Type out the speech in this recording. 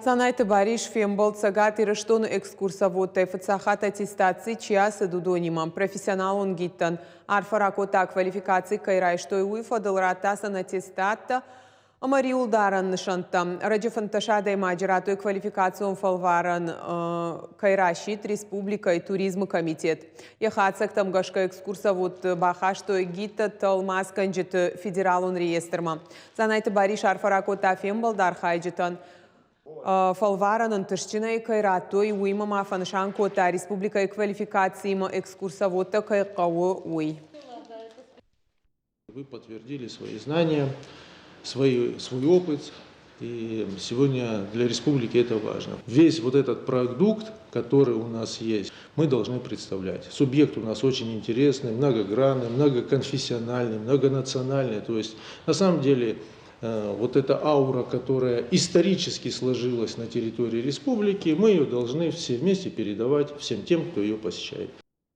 Дзанайты Барис фембӕлд Цӕгат Ирыстоны экскурсоводтӕй фыццаг хатт аттестаци чи ацыд, уыдонимӕ. Профессионалон гидтӕн арфӕ ракодта, квалификаци кӕй райстой, уый фӕдыл, радта сын аттестаттӕ ӕмӕ риуылдарӕн нысӕнттӕ. Ӕрӕджы 15 адӕймаджы радтой квалификацион фӕлварӕн, кӕй расидт республикӕйы туризмы комитет. Йӕ хатдзӕгтӕм гӕсгӕ экскурсоводты бахастой гидтӕ тӕлмацгӕнджыты федералон реестрмӕ. Дзанайты Барис арфӕ ракодта фембӕлды архайджытӕн. Фӕлварӕн ӕнтыстджынӕй кӕй радтой, уыимӕ ма фӕнысан кодта, республикӕйы квалификациимӕ экскурсоводтӕ кӕй хъӕуы, уый. Вы подтвердили свои знания, свой, свой опыт, и сегодня для республики это важно. Весь вот этот продукт, который у нас есть, мы должны представлять. Субъект у нас очень интересный, многогранный, многоконфессиональный, многонациональный. То есть на самом деле вот эта аура, которая исторически сложилась на территории республики, мы ее должны все вместе передавать всем тем, кто ее посещает.